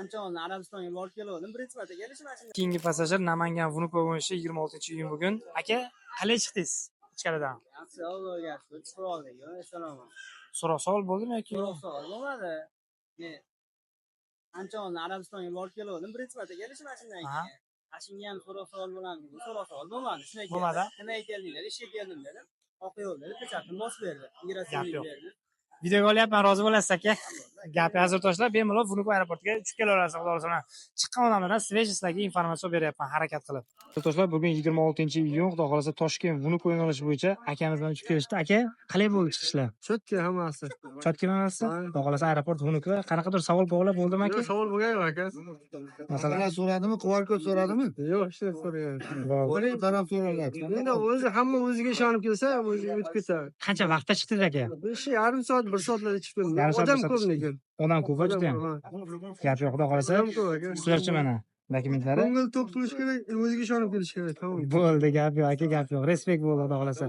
Ancha oldin Arabistonga borib kelgandim. Birinchi marta kelishim mana shunday. Keyingi passajir Namangan Vnukovo yo'nalishi, 26-iyun bugun. Aka, qalay chiqdingiz ichkaridan? Yaxshi, Allohga shukur, chiqib oldik. Assalomu. So'roq savol bo'ldimi yoki yo'q? So'roq savol bo'lmadi. Men ancha oldin Arabistonga borib kelgandim. Birinchi marta kelishim mana shunday. Ana shunga ham so'roq savol bo'ladimi? So'roq savol bo'lmadi. Shunday keldi. Bo'lmadi? "Nimaga kelding?" dedi. "Ishga keldim", dedim. "Oq yo'l", dedi. Pechatini bosib berdi. Gap yo'q. Berdi. Videoga olyapman, rozi bo'lasiz, aka. Gap hozir tashlab, bemalol Vnukovo aeroportiga uchib kela olasiz, xudo xohlasa. Chiqqan odamlardan свежий sizlarga informatsiya beryapman, harakat qilib. Do'stlar, bugun 26-iyun, xudo xohlasa, Toshkent Vnukovo yo'nalishi bo'yicha akamiz bilan uchib kelishdi. Aka, qalay bo'ldi chiqishlar? Чётко hammasi. Чётко emasmi? Ha. Xudo xohlasa, aeroport Vnukovo qanaqadir savol bog'lab bo'ldimi, aka? Yo'q, savol bo'lgan yo'q, aka. Masalan, Masalan, so'radimi? QR kod so'radimi? Yo'q, hech narsa so'ragan. Bo'ldi, ham so'raladi. Endi o'zi hamma o'ziga ishonib kelsa, o'zi o'tib ketadi. Qancha vaqtda chiqdingiz, aka? Bir ishi yarim soat, bir soatlarda chiqib ketdim. Yarim soat, bir Odam soat ko'p chiqdi. lekin. Odam ko'p, Odam juda ham. ko'p, ha. Gap yo'q, xudo xohlasa. Odam ko'p, aka. Sizlarchi, mana dokumentlari. Ko'ngil to'q turish kerak, o'ziga ishonib kelish kerak, tamom. Bo'ldi, gap yo'q, aka, gap yo'q. Респект bo'ldi, xudo xohlasa.